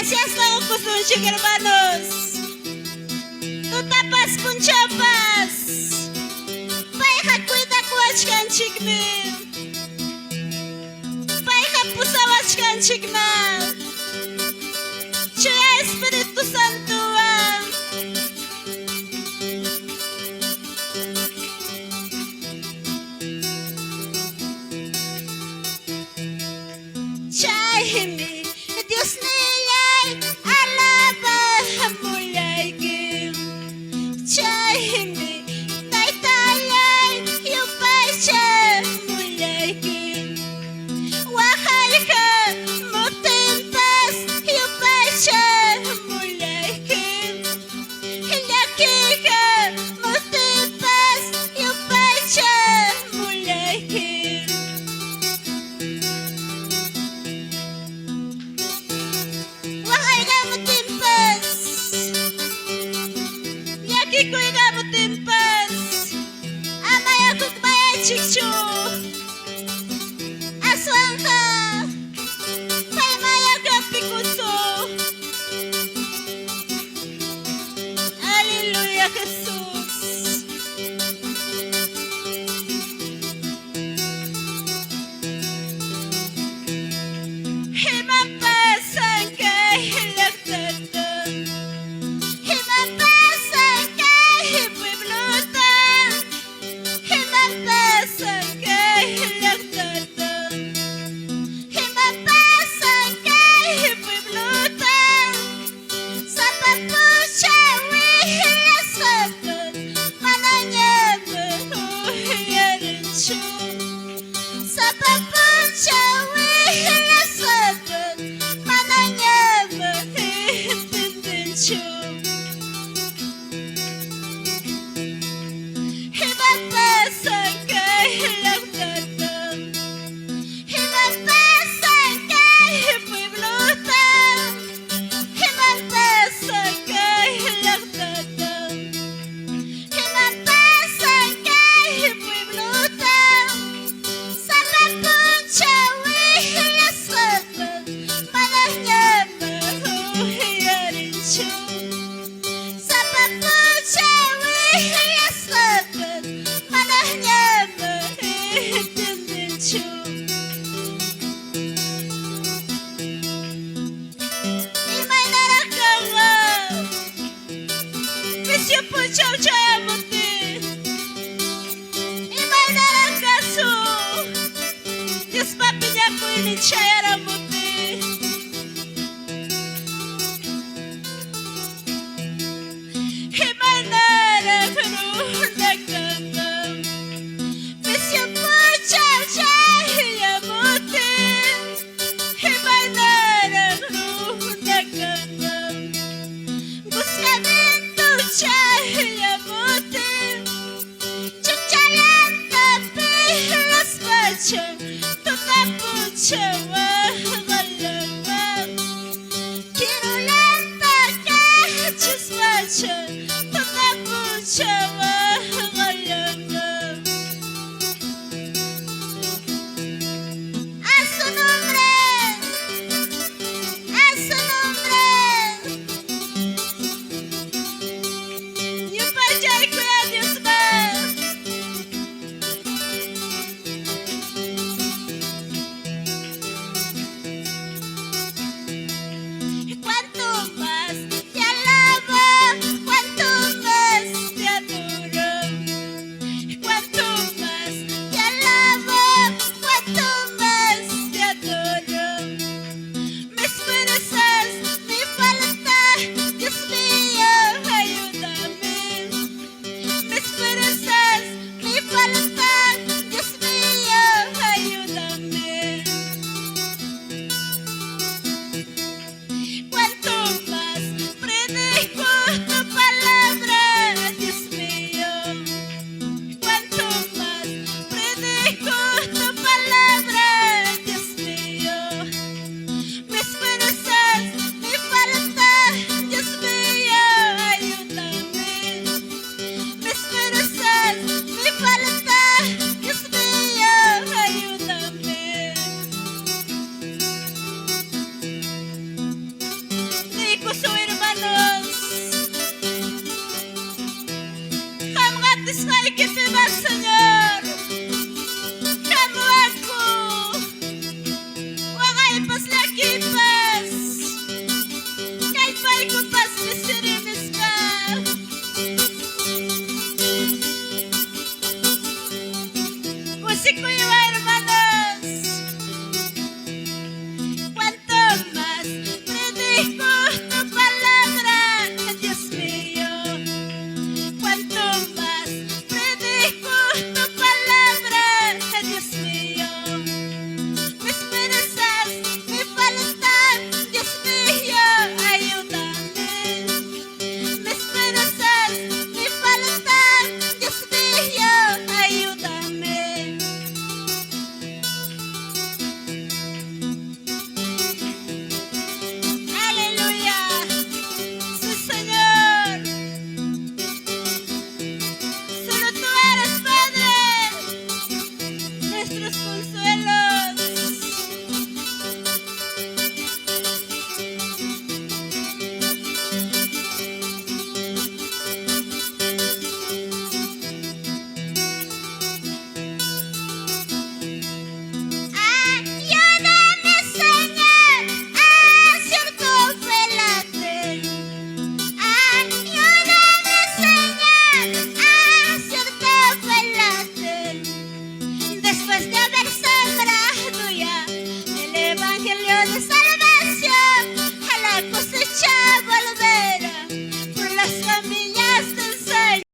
Gracias qusunchik, hermanos. Tutapas punchawpas payqa cuidakuwachkanchikmi. Payqa pusawachkanchikman. Chuya Espíritu Santowan. Chaymi Diosnillay alabamullayki. Chaymi Taytallay yupaychamullayki. Waqayqa mutinpas yupaychamullayki. Llakiqa mutinpas yupaychamullayki. Waqayqa mutinpas, llakikuyqa mutinpas, amaya hukmayachikchu. Aswanqa paymaya hampikusun. Aleluya, Jesús. Imam pasan kay llaqtata? Imam pasan kay pueblota? Imam pasan kay llaqtata? Imam pasan kay pueblota? Sapa punchaw willasqapas manañam uyarinchu. Sapa punchaw willasqapas manañam entiendenchu. Imam pasan kay llaqtata? Imam pasan kay pueblota? Imam pasan kay llaqtata? Imam pasan kay pueblota? Sapa punchaw willasqapas manañam uyarinchu. Sapa punchaw willasqapas manañam entiendenchu. Imaynaraq kanqa juicio punchaw.